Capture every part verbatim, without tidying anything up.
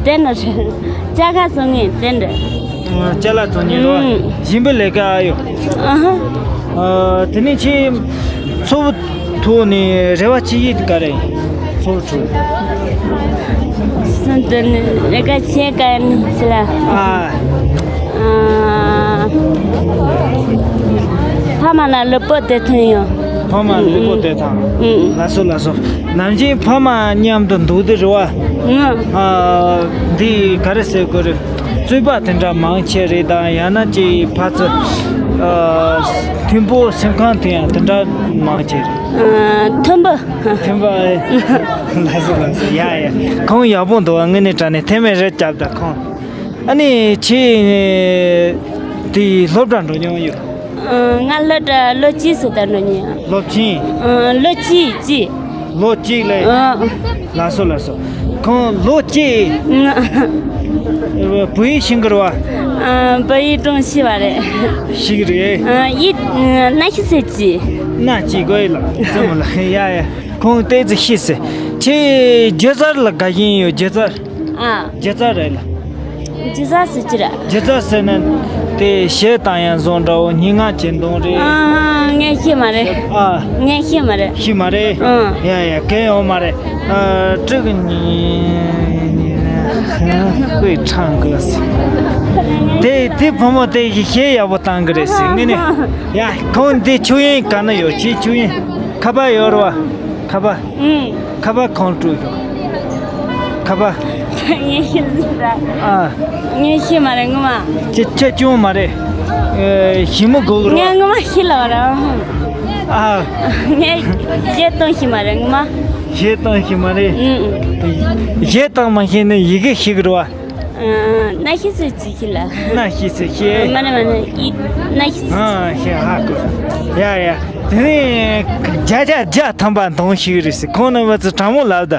དེ་ནི་རེད། ཅ་ག་བཟོ་ངེས་དེ་འདྲ། ཅ་ལག་བཟོ་ངེས་རོ། ཨུམ། ཞིམ་པོ་ལས་ཀ་ཨ་ཡོ། ཨ་ཧ། ཨ། དེ་ནས་ཁྱེད་འཚོ་བ་ཐོག་ནས་རེ་བ་ཆེ་ཤོས་དེ་ག་རེ་ཡིན། འཚོ་བ་ཐོག་ནས། སུན་དུ་ནི་རེ་བ་ཆེ་ག་ནི་ཟེར་ལ། ཨ། ཨ། ཕ་མ་ལ་ལུས་པོ་བདེ་ཐོན་ཡོང་། ཕ་མ་ལུས་པོ་བདེ་ཐོན། ཨུམ། ལགས་སོ་ལགས་སོ། ནམ་རྒྱུན་ཕ་མ་མཉམ་དུ་འདུག་དུས་རེད་བ། ཨུམ། ཨ། འདི་ག་རེ་ཟེར་དགོས་རེད། རྩོད་པ་དེ་འདྲ་མང་ཆེ་རེད་དང་ཡང་ན་ཅིག་ཕར་ཚུར། ཨ། མཐུན་པོ་སེམས་ཁམས་དེ་ཡང་དེ་འདྲ་མང་ཆེ་རེད། ཨ། མཐུན་པོ། མཐུན་པོ། ལགས་སོ་ལགས་སོ། ཡ་ཡ། ཁོང་ཡག་པོ་འདུག་དངོས་གནས་དྲང་གནས་མཐེ་མོ་རེ་རྒྱབ་དང་ཁོང་། ཨ་ནི་ཁྱེད་དེ་སློབ་གྲྭ་འགྲོ་མྱོང་ཡོད། ཨ། ང་སློབ་གྲྭ་ལོ་གཅིག་ཙམ་ད་འགྲོ་མྱོང་། སློབ་ཆེན། ཨ། ལོ་གཅིག་གཅིག་ལོ་གཅིག་ལས། ཨ། ལགས་སོ་ལགས་སོ། ཁོང་ལོ་གཅིག་ཨ། བོད་ཡིག་ཤེས་ཀྱི་རེད་བ། ཨ། བོད་ཡིག་ཀྲུང་ཤེས་པ་རེད། ཤེས་ཀྱི་རེད། ཨ། ཡིག་ཨ། སྣ་ཤེས་ཟེར་གྱི། སྣ་གཅིག་གོ་ཡི་ལ་རྩེད་མོ་ལ་ཡ་ཡ། ཁོང་ཏོག་ཙམ་ཤེས་ཟེར། ཁྱེད་སྒྱུ་རྩལ་ལ་དགའ་ཞེན་ཡོད། སྒྱུ་རྩལ། ཨ། སྒྱུ་རྩལ་རེད་ལ། སྒྱུ་རྩལ་ཟེར་གྱི་རེད། སྒྱུ་རྩལ་ཟེར་ན་དེ་གཞས་བཏང་ཡག་བཟོ་འདྲ་བོ། སྙན་ངག་གི་འདོན་རེད། ཨ། ངས་ཤེས་མ་རེད། ཨ། ངས་ཤེས་མ་རེད། ཤེས་མ་རེད། ཨ། ཡ་ཡ། གལ་ཡོད་མ་རེད། ཨ། ཀྲིག་གི་ཉི་ཉི་ཧུའེ་ཁྲང་གི་ཟེར། དེ་དེ་བུ་མོ་དེ་གཞས་ཡག་པོ་བཏང་གི་རེད་ཟེར། ངས་ནི། ཡ། ཁོང་འདི་ཆོས་དབྱིངས་ག་ན་ཡོད། ཁྱེད་ཆོས་དབྱིངས་ཁ་པར་ཡོད་རེད་བ། ཁ་པར། ཨུམ། ཁ་པར་གང་སྤྲོད་ཡོད། ཁ་པར། ངས་ཤེས་མ་རེད། ཨ། ངས་ཤེས་མ་རེད་ངོ་མ། ཁྱེད་ཁྱེད་སྐྱོན་མ་རེད། ཨེ། ཞི་མོ་དགོས་ཀྱི་རེད། ངས་ངོ་མ་ཤེས་ལ་བ་ར། ཨ། ངས་གཞས་གཏོང་ཤེས་མ་རེད་ངོ་མ། གཞས་གཏོང་ཤེས་མ་རེད། ཨུམ། གཞས་གཏོང་མ་ཤེས་ན་ཡི་གེ་ཤེས་ཀྱི་རེད་བ། ཨ། སྣ་ཤེས་ཟེར་གྱི་ཤེས་ལ། སྣ་ཤེས་ཟེར་ཤེས། མ་རེད་མ་རེད། ཡིག་སྣ་ཤེས་ཟེར། ཨ། ཤེས་ཧ་གོ། ཡ་ཡ། དེ་ནས་བརྒྱ་ཆ་བརྒྱ་ཐམ་པ་འདོན་ཤེས་ཀྱི་རེད་ཟེར། ཁོང་རྣམ་པ་ཚོ་དྲང་མོ་ལབ་ད།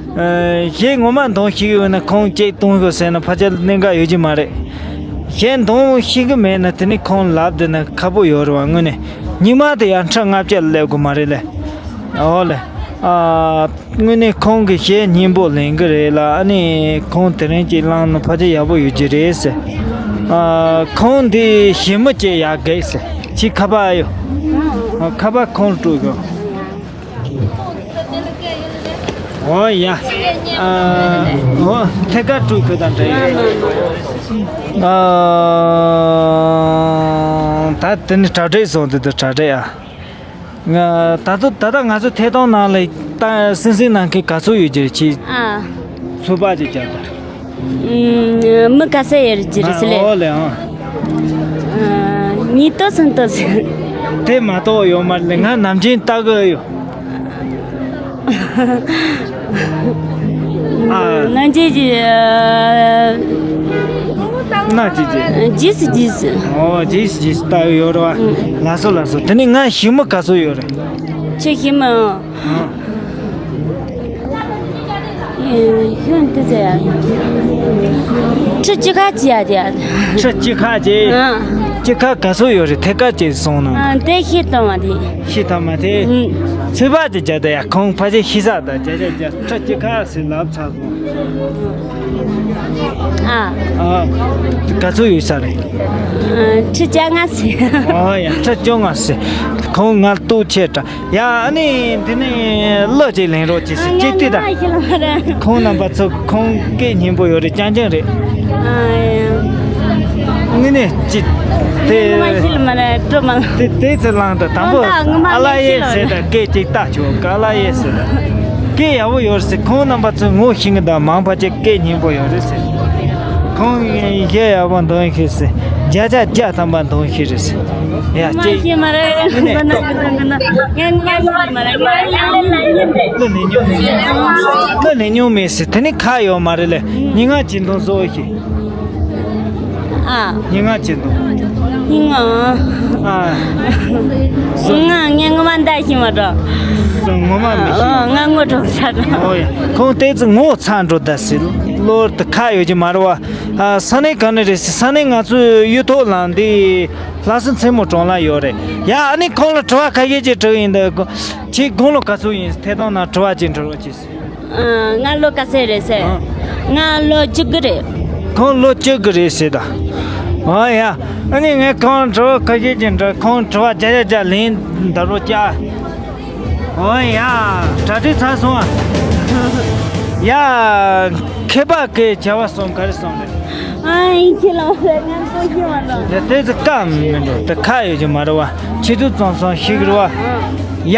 ཨ། གཞས་ངོ་མ་འདོན་ཤེས་ཀྱི་ཡོད་ན་ཁོང་ཅིག་གཏོང་དགོས་ཟེར་ན་ཕལ་ཆེར་གནད་འགག་ཡོད་ཀྱི་མ་རེད། གཞས་འདོན་ཤེས་ཀྱི་མེད་ན་དེ་ནས་ཁོང་ལབ་བསྡད་ན་ཁག་པོ་ཡོད་རེད་བ། དངོས་གནས་སྙིང་མ་དེ་ཡང་ཁྲི་ལྔ་བརྒྱ་ལ་སླེབས་དགོས་མ་རེད་ལེ། འོ་ལེ། ཨ། དངོས་གནས་ཁོང་གི་གཞས་སྙན་པོ་ལེན་གི་རེད་ལ། ཨ་ནི་ཁོང་དེ་རིང་ཅིག་བླངས་ན་ཕལ་ཆེར་ཡག་པོ་ཡོད་ཀྱི་རེད་ཟེར། ཨ། ཁོང་འདི་ཞི་མོ་ཅིག་ཡག་གི་ཟེར། ཁྱེད་ཁ་པར་ཡོད། ཨ། ཁ་པར་ཁོང་སྤྲོད་དགོས། འོ་ཡ། ཨ། འོ་ཐད་ཀར་སྤྲོད་དགོས་དང་འདྲ་ཡོད། ཨ། ད་དེ་ནི་དྲ་སྦྲེལ་སོང་དེ་དུ་དྲ་སྦྲེལ་ཨ། ང་ད་དུང་ད་ལྟ་ང་ཚོ་ཐད་གཏོང་ནང་ལ་ད་སེམས་སེམས་ནང་གི་ག་ཚོད་ཡོད་ཀྱི་ཅི། ཨ། ཚོད་དཔག་ཅིག་བརྒྱབ་དང་། ཨུམ། མི་ག་ཚད་ཡོད་ཀྱི་རེད་ཟེར་ལེ། ཨོ་ལེ་ཨང་། ཨ། ཉིས་སྟོང་སུམ་སྟོང་ཟེར། དེ་མ་གཏོགས་ཡོད་མ་རེད་ལེ། ང་ནམ་རྒྱུན་ལྟ་གི་ཡོད། ཨ། ནང་ཆེན་གྱི། ཨ། ན་ཅི་ཅི། རྗེས་སུ་རྗེས་སུ། ཨོ། རྗེས་སུ་རྗེས་སུ་ལྟ་ཡོད་རེད་བ། ཨུ། ལགས་སོ་ལགས་སོ། དེ་ནས་ང་ཞི་མོ་ག་ཚོད་ཡོད་རེད། ཁྱོད་ཞི་མོ། ཨ། ཨེ། ཁྱོད་འདི་ཚོ་ཡ། ཁྲི་གཅིག་ཁ་གཅིག་ཡ་དེ་ཡ། ཁྲི་གཅིག་ཁ་གཅིག་ཨ། གཅིག་ཁ་ག་ཚོད་ཡོད་རེད། ཐད་ཀར་གཅིག་སོང་ན། ཨ། དེ་ཤེས་ཐུབ་མ་དེ། ཤེས་ཐུབ་མ་དེ། ཨུ། ཚོད་དཔག་ཅིག་བརྒྱབ་དང་ཡ། ཁོང་ཕལ་ཆེར་ཤེས་ས་དང་བརྒྱ་ཆ་བརྒྱ། ཁྲི་གཅིག་ཁ་ཟེར་ལབ་ཚར་སོང་། ཨ། ཨ། ག་ཚོད་ཡོད་ས་རེད། ཨ། ཁྲི་བཅོ་ལྔ་ཟེར། ཨ་ཡ། ཁྲི་བཅོ་ལྔ་ཟེར། ཁོང་ང་ལྟོགས་ཆེ་དྲགས། ཡ། ཨ་ནི་འདི་ནས་གླུ་ཅིག་ལེན་རོགས་གྱིས་ཟེར། ཨ། ཅི་སྟེ་ད། ཁོང་རྣམ་པ་ཚོ་ཁོང་སྐད་སྙན་པོ་ཡོད་རེད། རྐྱང་རྐྱང་རེད། ཨ་ཡ། དངོས་གནས་ཅི། དེ། ངོ་མ་ཤེས་ལ་མ་རེད། སྤྲོ་མ། དེ་དེ་ཚེ་ལངས་དང་དང་པོ། ཨ་ལ་ཡེ་ཟེར་དང་སྐད་ཅིག་ལྟ་ཆོག་ཨ་ལ་ཡེ་ཟེར་དང་། སྐད་ཡག་པོ་ཡོད་རེད་ཟེར། ཁོང་རྣམ་པ་ཚོས་ངོ་ཤེས་ཀྱི་འདུག་མང་བ་ཅིག་སྐད་སྙན་པོ་ཡོད་རེད་ཟེར། ཁོང་གཞས་ཡག་པོ་འདོན་ཤེས་ཟེར། བརྒྱ་ཆ་བརྒྱ་ཐམ་པ་འདོན་ཤེས་རེད་ཟེར། ཡ། ཅེ། ཤེས་མ་རེད། ངན་ངན་ཤེས་མ་རེད། གླུ་ནི་སྙོམས་མེད། གླུ་ནི་སྙོམས་མེད་ཟེར། དེ་ནི་ཁ་ཡོད་མ་རེད་ལེ། སྙན་ངག་ཅིག་འདོན་བཟོ་ཤེས། ཨ། སྙན་ངག་ཅིག་འདོན། སྙན་ངག་ཨ། ང་ངས་ངོ་མ་འདའ་ཤེས་མ་འགྲོ། ངོ་མ་མི་ཤེས། ཨ། ང་ངོ་གྲོང་ས་དང་། ཨོ་ཡ། ཁོང་ཏོག་ཙམ་ངོ་ཚ་འགྲོ་ད་ཟེར། གླུ་དེ་ཁ་ཡོད་ཀྱི་མ་རེད་བ། ཨ། ས་གནས་ག་ནས་རེད་ཟེར། ས་གནས་ང་ཚོའི་གཡུ་ཐོག་ལ་འདི་ལྷ་ས་མཚན་མོ་གྲོང་ལ་ཡོད་རེད། ཡ། ཨ་ནི་ཁོང་ལ་དྲི་བ་ཁ་ཤས་ཅིག་དྲི་གི་ཡིན། འདི་ཁྱེད་དགུང་ལོ་ག་ཚོད་ཡིན། ཐད་གཏོང་ནང་དྲི་བ་ཅིག་འདྲི་རོགས་གྱིས། ཨ། ང་ལོ་ག་ཚོད་རེད་ཟེར། ཨ། ང་ལོ་བཅུ་དགུ་རེད། ཁོང་ལོ་བཅུ་དགུ་རེད་ཟེར་ད། ཨོ་ཡ། ཨ་ནི་ངས་ཁོང་དྲི་བ་ཁ་ཤས་ཅིག་འདྲི། ཁོང་དྲི་བ་བརྒྱ་ཆ་བརྒྱ་ལན་འདེབས་རོགས་བྱ། ཨོ་ཡ། གྲ་སྒྲིག་ཚར་སོང་ཨ། ཡ། མཁས་པ་གིས་བྱ་བ་གསུམ་ག་རེ་གསུངས་རེད། ཨ་ཡིན་ཁྱེད་ལ་ང་ཀོ་ཤི་མ་འདུག་ཡ་དེ་ཚོ་བཀའ་མི་འགྲོ་དེ་ཁ་ཡོད་ཀྱི་མ་རེད་བ། ཆེ་ཐུབ་ཙམ་སོང་ཤིག་རེད་བ། ཡ།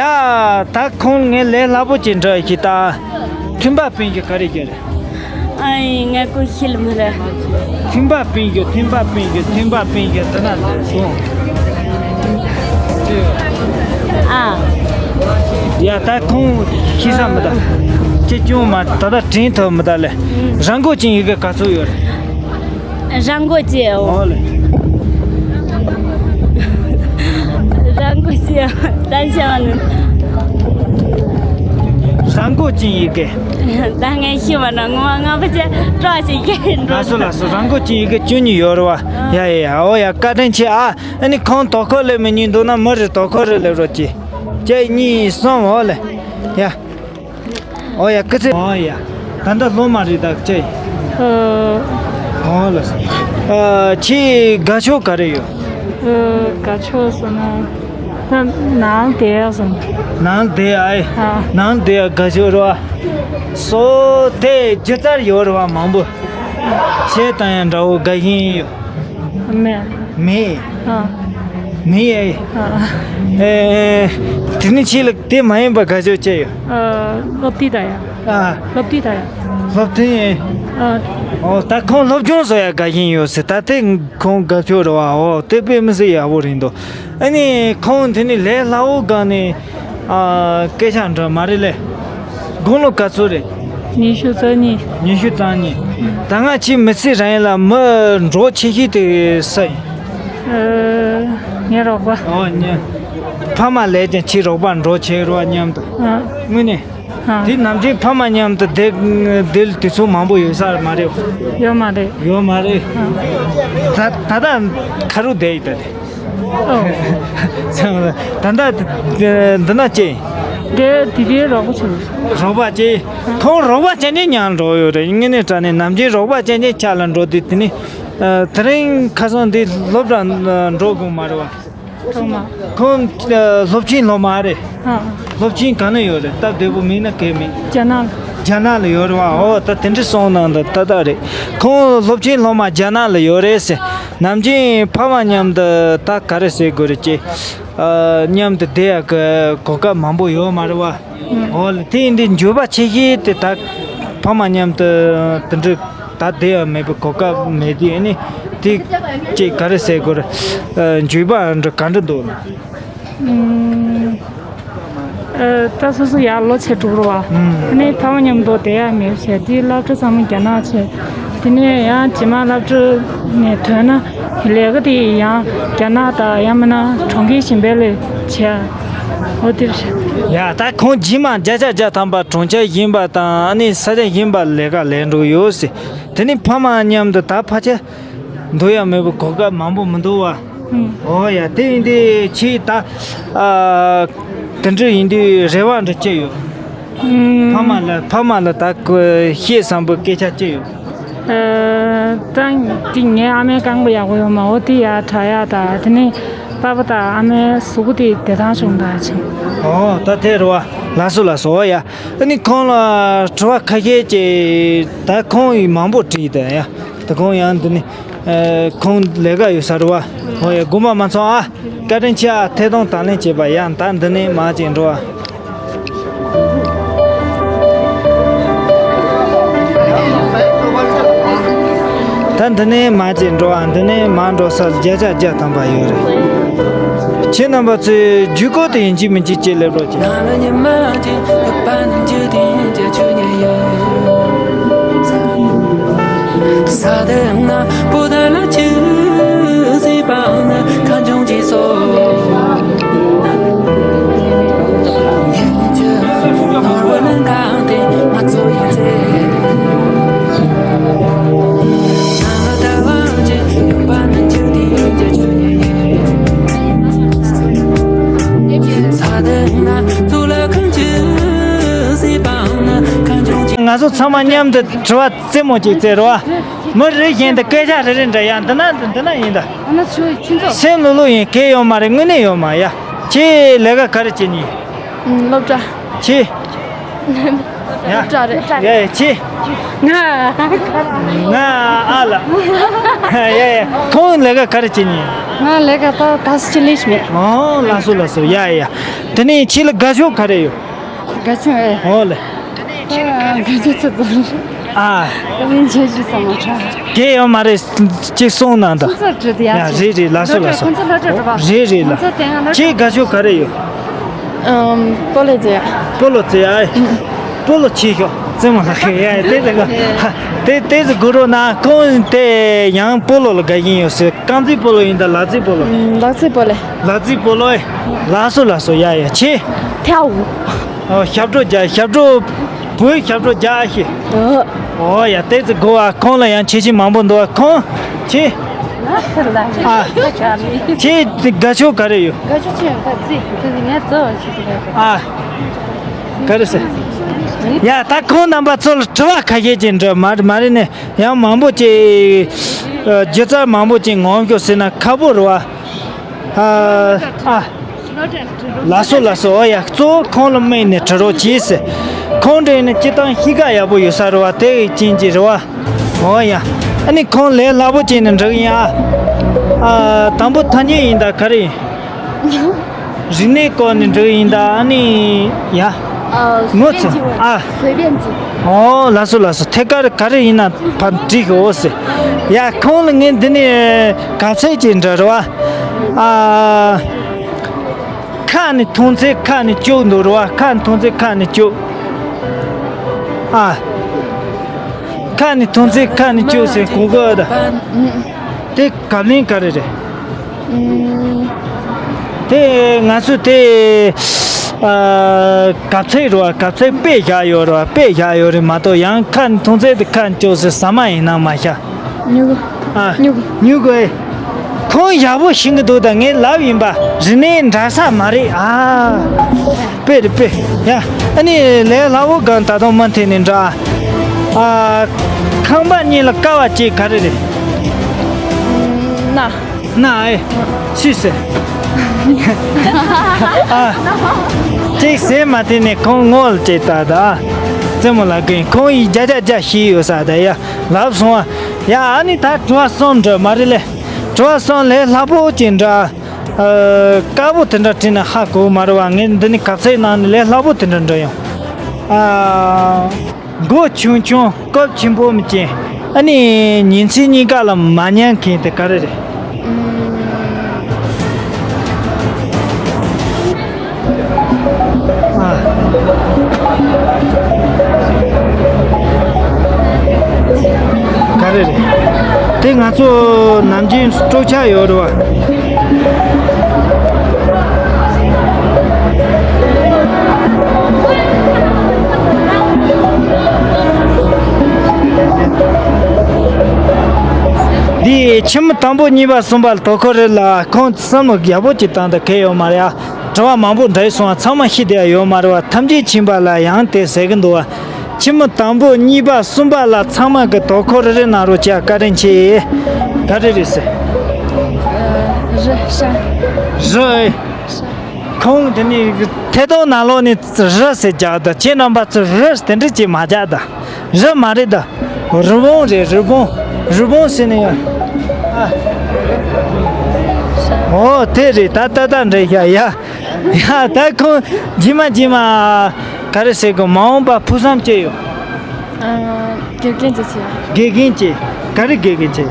ད་ཁོང་ངས་ལས་སླ་པོ་ཅིག་འདྲི་ཤིག་ད། མཐུན་པ་སྤུན་བཞི་ག་རེ་རྒྱུ་རེད། ཨ་ཡིན་ང་ཀོ་ཤི་ལ་མ་རེད། མཐུན་པ་སྤུན་བཞི། མཐུན་པ་སྤུན་བཞི། མཐུན་པ་སྤུན་བཞི་དེ་ན་སོང་། ཨ། ཡ་ད་ཁོང་ཤི་ས་མི་ད། ཅི་ཅུང་མ་ད་ད་དྲན་ཐུབ་མི་ད་ལེ། རང་མགོ་ཅན་ཡི་གེ་ག་ཚོད་ཡོད་རེད། རང་མགོ་ཅན་ཨོ། ཨོ་ལེ། རང་མགོ་ཅན་ད་ཤ་བ་ནི། རང་མགོ་ཅན་ཡི་གེ་ད་ངས་ཤི་བ་ན་ངོ་མ་ང་བ་ཅན་སྤྲོ་ཞིག་གི་འགྲོ། ལགས་སོ་ལགས་སོ། རང་མགོ་ཅན་ཡི་གེ་བཅུ་གཉིས་ཡོད་རེད་བ། ཡ་ཡ་ཡ། ཨོ་ཡ། བཀའ་དྲིན་ཆེ་ཨ། ཨ་ནི་ཁོང་དོ་ཁུར་ལས་མི་ཉན་འདུག་ན་མི་རེ་དོ་ཁུར་རེ་ལས་རོགས་གྱིས། གཅིག་གཉིས་གསུམ། ཨོ་ལེ། ཡ། ཨོ་ཡ་སྐུ་ཚེ། ཨོ་ཡ། ད་ལྟ་སློབ་མ་རེད་ད་ཅེ། ཨོ་ལགས་སོ། ཨ་ཁྱེད་དགའ་ཕྱོགས་ག་རེ་ཡོད། དགའ་ཕྱོགས་སོང་ན་ནང་བསྡད་ཡག་སོང་། ནང་བསྡད་ཨེ། ནང་བསྡད་ཡག་དགའ་ཕྱོགས་རེད་བ། སོ་དེ་སྒྱུ་རྩལ་ཡོད་རེད་བ་མང་པོ། གཞས་བཏང་ཡག་འདྲ་བོ་དགའ་ཞེན་ཡོད། མེད། མེད། ཨ། མེད་ཨེ། ཨ། ཨེ། དེ་ནི་ཁྱེད་ལ་དེ་མ་ཡིན་པ་དགའ་ཕྱོགས་ཅི་ཡོད། ཨ། སློབ་དེབ་ལྟ་ཡག་ཨ། སློབ་དེབ་ལྟ་ཡག་སློབ་དེབ་ཨེ། ཨ། ཨོ་ད་ཁོང་སློབ་སྦྱོང་བཟོ་ཡག་དགའ་ཞེན་ཡོད་ཟེར། ད་དེ་ཁོང་དགའ་ཕྱོགས་རེད་བ། ཨོ་དེ་དཔེ་མི་སྲིད་ཡག་པོ་རེད་འདུག་ཨ་ནི་ཁོང་དེ་ནི་ལས་སླ་བོ་སྒང་ནས། ཨ། སྐད་ཆ་འདྲི་མ་རེད་ལེ། དགུང་ལོ་ག་ཚོད་རེད། ཉི་ཤུ་རྩ་གཉིས། ཉི་ཤུ་རྩ་གཉིས། ད་སྔ་ཁྱེད་མི་ཚེ་རིང་ལ་མི་འགྲོགས་ཆེ་ཤོས་དེ་སུ་ཡིན། ཨ། ངའི་རོགས་པ། ཨོ་ཉ། ཕ་མ་ལས་ཀྱང་ཁྱེད་རོགས་པ་འགྲོགས་ཆེ་རོགས་མཉམ་དུ། ཨ། དངོས་གནས། ཨ། དེ་ནམ་རྒྱུན་ཕ་མ་མཉམ་དུ་བསྡད་བསྡད་དུས་ཚོད་མང་པོ་ཡོད་ས་མ་རེད། ཡོད་མ་རེད། ཡོད་མ་རེད། ཨ། ད་ད་ལྟ་ག་རུ་བསྡད་ཡོད་ད་རེད། ཨོ། ད་ལྟ་འདི་ན་ཅི། དེ་དེ་དེའི་རོགས་པ་བྱེད། རོགས་པ་ཅི། ཁོང་རོགས་པ་བྱེད་ནས་མཉམ་འགྲོ་ཡོད་རེད། དངོས་གནས་དྲང་གནས་ནམ་རྒྱུན་རོགས་པ་བྱེད་ནས་ཆ་ལ་འགྲོ་དུས་དེ་ནི། ཨ། དེ་རིང་ཁ་སང་འདི་སློབ་གྲྭ་འགྲོ་དགོས་མ་རེད་བ། ཐོག་མ། ཁོང་ཨ། སློབ་ཆེན་སློབ་མ་རེད། ཨ། སློབ་ཆེན་ག་ན་ཡོད་རེད། སྟབས་བདེ་པོ་མིན་ན་གལ་མེད། རྒྱ་ནག་རྒྱ་ནག་ལ་ཡོད་རེད་བ། ཨོ་ད་དེ་འདྲ་སོང་ནང་ད་ཏག་ཏག་རེད། ཁོང་སློབ་ཆེན་སློབ་མ་རྒྱ་ནག་ལ་ཡོད་རེད་ཟེར། ནམ་རྒྱུན་ཕ་མ་མཉམ་དུ་ད་ག་རེ་ཟེར་དགོས་རེད་ཅེ། ཨ། མཉམ་དུ་བསྡད་ཡག་གི་གོ་སྐབས་མང་པོ་ཡོད་མ་རེད་བ། ཨོ་ལ་དེ་ཡིན་དུས་འགྱོད་པ་ཆེ་ཤོས་དེ་ད་ཕ་མ་མཉམ་དུ་དེ་འདྲ་ད་བསྡད་ཡག་མེད་པའི་གོ་སྐབས་མེད་དུས་ཨ་ནི་དེ་ཅེ་ག་རེ་ཟེར་དགོས་རེད། ཨ། འགྱོད་པ་འདྲ་ག་འདྲ་འདུག་ཨ། ད་སོ་སོ་ཡར་ལོ་ཆེ་འགྲོ་རུ་བ། ཨ་ནི་ཕ་མ་མཉམ་དུ་བསྡད་ཡག་མེད་བྱས་དེ་སློབ་གྲྭ་ཚང་མ་རྒྱ་ནག་བྱས། དེ་ནས་ཡང་རྗེས་མ་སློབ་གྲྭ་ནས་ཐོན་ན་ལས་ཀ་དེ་ཡང་རྒྱ་ནག་དང་ཡང་མིན་ན་གྲོང་ཁྱེར་གཞན་པའི་ལས་བྱས། འོ་དེ་རེད། ཡ་ད་ཁོང་རྗེས་མ་བརྒྱ་ཆ་བརྒྱ་ཐམ་པ་གྲོང་ཁྱེར་གཞན་པ་དང་ཨ་ནི་ས་ཆ་གཞན་པ་ལས་ཀ་ལས་འགྲོ་ཡོད་ཟེར། དེ་ནི་ཕ་མ་མཉམ་དུ་ད་ཕ་ཆ་འདུག་ཡག་མེད་པའི་གོ་སྐབས་མང་པོ་མི་འདུག་བ། ཨོ་ཡ་དེ་ཡིན་དུས་ཁྱེད་ད། ཨ། དེ་འདྲ་ཡིན་དུས་རེ་བ་འདྲ་ཅི་ཡོད། ཕ་མ་ལ་ཕ་མ་ལ་ད་ཁོ་བཤད་བསམ་པའི་སྐད་ཆ་ཅི་ཡོད། ཨ། ད་དེ་ངའི་ཨ་མའི་རྐང་པ་ཡག་པོ་ཡོད་མ། འོ་དེ་ཡར་དྲག་ཡག་དང་དེ་ནས་པ་ཕ་དང་ཨ་མའི་གཟུགས་པོ་དེ་བདེ་ཐང་བྱུང་དང་ཅི། ཨོ་ད་དེ་རེད་བ། ལགས་སོ་ལགས་སོ། ཨོ་ཡ། ཨ་ནི་ཁོང་ལ་དྲི་བ་ཁ་ཤས་ཅིག་ད་ཁོང་ཡིས་མང་པོ་དྲིས་ད་ཡ། ད་ཁོང་ཡང་འདི་ནི། ཨ། ཁོང་ལས་ཀ་ཡོད་ས་རེད་བ། ཨོ་ཡ་དགོངས་པ་མ་ཚོམ་ཨ། བཀའ་དྲིན་ཆེ་ཨ། ཐད་གཏོང་དང་ལེན་བྱས་པ་ཡ། ད་འདི་ནས་མར་ཅིག་འགྲོ་ཨ། ད་འདི་ནས་མར་ཅིག་འགྲོ་ཨ། འདི་ནས་མར་འགྲོ་ས་བརྒྱ་ཆ་བརྒྱ་ཐམ་པ་ཡོད་རེད། ཁྱེད་རྣམ་པ་ཚོས་བརྒྱུད་སྐུར་དེ་ཡིན་གཅིག་མིན་གཅིག་ཅིག་སླེབས་རོགས་གྱིས། ང་ ཚོ་ཚང་མ་མཉམ་དུ་དྲི་བ་རྩེད་མོ་ཅིག་རྩེ་རོགས། མི་རེ་བཞིན་དུ་སྐད་ཆ་རེ་རེ་འདྲི་ཡ། འདི་ན་འདི་ན་ཡིན་ད། ཨ་ན་ཆོས་ཁྱིམ་ཚོགས། སེམས་ལྷོད་ལྷོད་ཡིན། གལ་ཡོད་མ་རེད། དངོས་གནས་ཡོད་མ་ཡ། ཁྱེད་ལས་ཀ་ག་རེ་བྱེད་ནི། ཨུམ། སློབ་གྲྭ། ཁྱེད། ཡ། སློབ་གྲྭ་རེད། ཡ་ཡ། ཁྱེད། ང་། ང་ཨ་ལ། ཡ་ཡ། ཁོང་ལས་ཀ་ག་རེ་བྱེད་ནི། ང་ལས་ཀ་ད་ད་སི་ཅི་ལེ་ཤི་མེད། ཨོ་ལགས་སོ་ལགས་སོ། ཡ་ཡ། དེ་ནས་ཁྱེད་ལ་དགའ་ཕྱོགས་ག་རེ་ཡོད། དགའ་ཕྱོགས་ཨེ། ཨོ་ལེ། ཨ། ཨ། ཨ་ནི་ཁྱེད་ཀྱིས་བསམ་བློ་ཆགས། དེ་ཡོད་མ་རེད། ཅིག་གསུངས་གནང་དང་། ཁོང་ཚོ་བྲིས་ཡ། ཡ་རེད་རེད། ལགས་སོ་ལགས་སོ། ཁོང་ཚོ་སློབ་གྲྭ་འགྲོ་བ། རེད་རེད་ལགས། ཁོང་ཚོ་དེ་སྔ་སློབ་གྲྭ། ཁྱེད་དགའ་ཕྱོགས་ག་རེ་ཡོད། ཨམ། སྤོ་ལོ་རྩེ་ཡ། སྤོ་ལོ་རྩེ་ཡ་ཨེ། སྤོ་ལོ་ཆེ་ཤོས་རྩེད་མོ་ལགས་ཡ། དེ་ལ་དེ་དེ་ཚོ་དགོས་རོགས་གནང་། ཁོང་དེ་ཡང་སྤོ་ལོ་ལ་དགའ་ཞེན་ཡོད་ཟེར། རྐང་རྩེད་སྤོ་ལོ་ཡིན་ད་ལག་རྩེད་སྤོ་ལོ། ལག་རྩེད་སྤོ་ལོ། ལག་རྩེད་སྤོ་ལོ་ཨེ། ལགས་སོ་ལགས་སོ། ཡ་ཡ། ཁྱེད། ཐའོ། ཨོ། ཞབས་བྲོ་རྒྱག་ཞབས་བྲོ། བོད་ཞབས་བྲོ་རྒྱག་ཤེས། ཨོ། ཨོ་ཡ། དེ་ཚོ་དགོས་ཨ། ཁོང་ལ་ཡང་ཁྱད་ཆོས་མང་པོ་འདུག་ཨ། ཁོང་ཁྱེད། ཨ། ཁྱེད་དགའ་ཕྱོགས་ག་རེ་ཡོད། དགའ་ཕྱོགས་ཆེ་ཡང་ཁ་རྩེད་ཁ་རྩེད་ངས་རྩེ་བ་ཞིག་རེད། ཨ། ག་རེ་ཟེར། ཡ་ད་ཁོང་རྣམ་པ་ཚོ་ལ་དྲི་བ་ཁ་ཤས་ཅིག་འདྲི། མ་མ་རེད་ནས་ཡང་མང་པོ་ཅིག་ཨ། སྒྱུ་རྩལ་མང་པོ་ཅིག་ངོམ་ཤོག་ཟེར་ན་ཁག་པོ་རེད་བ། ཨ། ཨ། ལགས་སོ་ལགས་སོ། ཨོ་ཡ། གཙོ་བོ་ཁོང་ལ་དམིགས་ནས་དྲི་རོགས་གྱིས་ཟེར། ཁོང་འདྲ་ཡིན་ན་སྤྱིར་བཏང་གཤིས་ཀ་ཡག་པོ་ཡོད་ས་རེད་བ། དེ་ཡི་རྐྱེན་གྱིས་རེད་བ། ཨོ་ཡ། ཨ་ནི་ཁོང་ལས་སླ་པོ་བྱས་ནས་འདྲི་གི་ཡིན་ཨ། ཨ། དང་པོ་ཐ་སྙད་ཡིན་ད་ག་རེ་ཡིན། རིག་གནས་སྐོར་ནས་འདྲི་གི་ཡིན་ད། ཨ་ནི་ཡ། ཨ། ངོ་ཚ། ཨ། ཨོ་ལགས་སོ་ལགས་སོ། ཐད་ཀར་ག་རེ་ཡིན་ན་ཕར་འདྲི་གི། འོ་ཟེར། ཡ། ཁོང་ལ་ངས་འདི་ནས་ག་ཚད་ཅིག་འདྲི་རེད་བ། ཨ། ཁ་ནས་མཐོང་ཚད་ཁ་ནས་སྐྱོ་འདུག་རེད་བ། ཁ་ནས་མཐོང་ཚད་ཁ་ནས་སྐྱོ། ཨ། ཁ་ནས་མཐོང་ཚད་ཁ་ནས་སྐྱོ་ཟེར་གོ་གི་ཨ་ད། དེ་བཀའ་བློན་ག་རེ་རེད། དེ་ང་ཚོ་དེ། ཨ། གབ་ཚིག་རེད་བ། གབ་ཚིག་དཔེ་བཞག་ཡོད་རེད་བ། དཔེ་བཞག་ཡོད་རེད་མ་གཏོགས། ཡང་ཁ་ནས་མཐོང་ཚད་དེ་ཁ་ནས་སྐྱོ་ཟེར་ཟ་མ་ཡིན་ན་མ་བཞག་ཉུ་གུ། ཨ། ཉུ་གུ། ཉུ་གུ་ཨེ། ཁོང་ཡག་པོ་ཤེས་ཀྱི་འདུག་ད་ངས་ལབ་ཡིན་པ། རིག་གནས་འདྲ་ས་མ་རེད་ཨ། དཔེ་རེད་དཔེ། ཡ། ཨ་ནི་ལས་སླ་བོ་གང་ད་དུང་མུ་མཐུད་ནས་འདྲི་ཨ། ཨ། ཁང་པ་གཉིས་ལ་ཀ་བ་གཅིག་ག་རེ་རེད། ན། ན་ཨེ། སུས་ཟེར། ཨ། གཅིག་ཟེར་མ་དེ་ནས་ཁོང་ངོ་ལ་བྱས་ད་ད། རྩེད་མོ་ལ་གིན་ཁོང་ཡིས་བརྒྱ་ཆ་བརྒྱ་ཤེས་ཡོད་ས་ད་ཡ། ལབ་སོང་ཨ། ཡ། ཨ་ནི་ད་དྲི་བ་གསུམ་འདྲི་མ་རེད་ལེ། དྲི་བ་གསུམ་ལས་སླ་པོ་ཅིག་འདྲི། ཨ། དཀའ་པོ་དེ་འདྲ་དྲིས་ན་ཧ་གོ་མ་རེད་བ། ངས་འདི་ནི་གབ་ཚིག་ནང་ནས་ལས་སླ་པོ་དེ་འདྲ་འདྲི་ཡོང་། ཨ། མགོ་ཆུང་ཆུང་སྐབས་ཆེན་པོ་མི་ཅན། ཨ་ནི་ཉིན་མཚན་གཉིས་ཀ་ལ་མ་ཉལ་མཁན་དེ་ག་རེ་རེད། ཨ། ག་རེ་རེད། དེ་ང་ཚོ་ནམ་རྒྱུན་སྤྲོ་འཆམ་ཡོད་རེད་བ། འདི་ཕྱི་མི་དང་པོ་གཉིས་པ་གསུམ་པ་ལ་དོ་ཁུར་རེད་ལ། ཁོང་བསམ་བློ་ཡག་པོ་ཅིག་བཏང་ད་གལ་ཡོད་མ་རེད་ཨ། དྲི་བ་མང་པོ་འདྲི་སོང་བ། ཚང་མ་ཤེས་བསྡད་ཡོད་མ་རེད་བ། ཐམས་ཅད་མཁྱེན་པ་ལ་ཡང་དེ་ཟེར་གི་འདུག་བ། ཕྱི་མི་དང་པོ་གཉིས་པ་གསུམ་པ་ལ་ཚང་མ་གི་དོ་ཁུར་རེ་གནང་རོགས་བྱ། བཀའ་དྲིན་ཆེ། ག་རེ་རེད་ཟེར། རི་ཤ། རི་ཨེ། ཁོང་དེ་ནི་ཐད་གཏོང་ནང་ལོགས་ནས་རི་ཟེར་རྒྱག་ད། ཁྱེད་རྣམ་པ་ཚོ་རི་དེ་འདྲ་ཅིག་མ་རྒྱག་ད། རི་མ་རེད་ད། རི་བོང་རེད། རི་བོང་། རི་བོང་ཟེར་ནས་ཡོད། ཨ། ཨོ་དེ་རེད། ད་ད་ད་འདྲ་ཡ་ཡ། ཡ་ད་ཁོང་རྗེས་མ་རྗེས་མ་ག་རེ་ཟེར་གོ། མ་འོངས་པ་ཕུགས་བསམ་ཅི་ཡོད། ཨ། དགེ་རྒན་ཅིག་བྱེད། དགེ་རྒན་ཅིག་ག་རེ་དགེ་རྒན་ཅིག་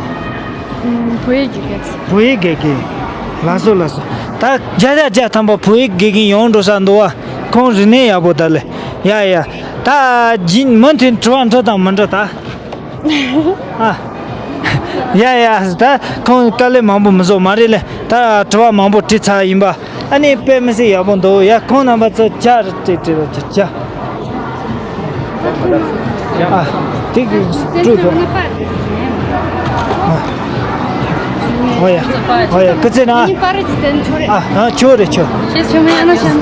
ཨུམ། བོད་ཡིག་དགེ་རྒན་ཅིག་བོད་ཡིག་དགེ་རྒན། ལགས་སོ་ལགས་སོ། ད་བརྒྱ་ཆ་བརྒྱ་ཐམ་པ་བོད་ཡིག་དགེ་རྒན་ཡོང་འགྲོ་ས་འདུག་བ། ཁོང་རིག་གནས་ཡག་པོ་ད་ལེ། ཡ་ཡ། ད་རྗེས་མུ་མཐུད་དྲི་བ་འདྲི་དང་མི་འདྲི་ད། ཨ། ཡ་ཡ། ད་ཁོང་དཀའ་ལས་མང་པོ་མི་བཟོ་མ་རེད་ལེ། ད་དྲི་བ་མང་པོ་དྲིས་ཚར་ཡིན་པ། ཨ་ནི་དཔེ་མི་སྲིད་ཡག་པོ་འདུག་ཡ། ཁོང་རྣམ་པ་ཚོ་ཇ་རེ་སྤྲད་སྤྲད་རོགས་གྱིས། ཇ། ཨ། དེ་གི་སྤྲོད་དོ། ཨ། ཨོ་ཡ། ཨོ་ཡ། སྐུ་ཚེ་ན། ཨ། ཨ། ཆོ་རེ་ཆོ། ཁྱེད་ཆོ་མ་ཡ་ན་ཤམ་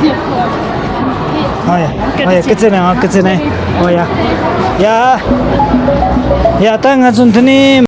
ཆ། ཨ་ཡ། ཨ་ཡ། སྐུ་ཚེ་ནས། ཨ། སྐུ་ཚེ་ནས། ཨོ་ཡ། ཡ། ཡ། ད་ང་ཚོ་འདི་ནས།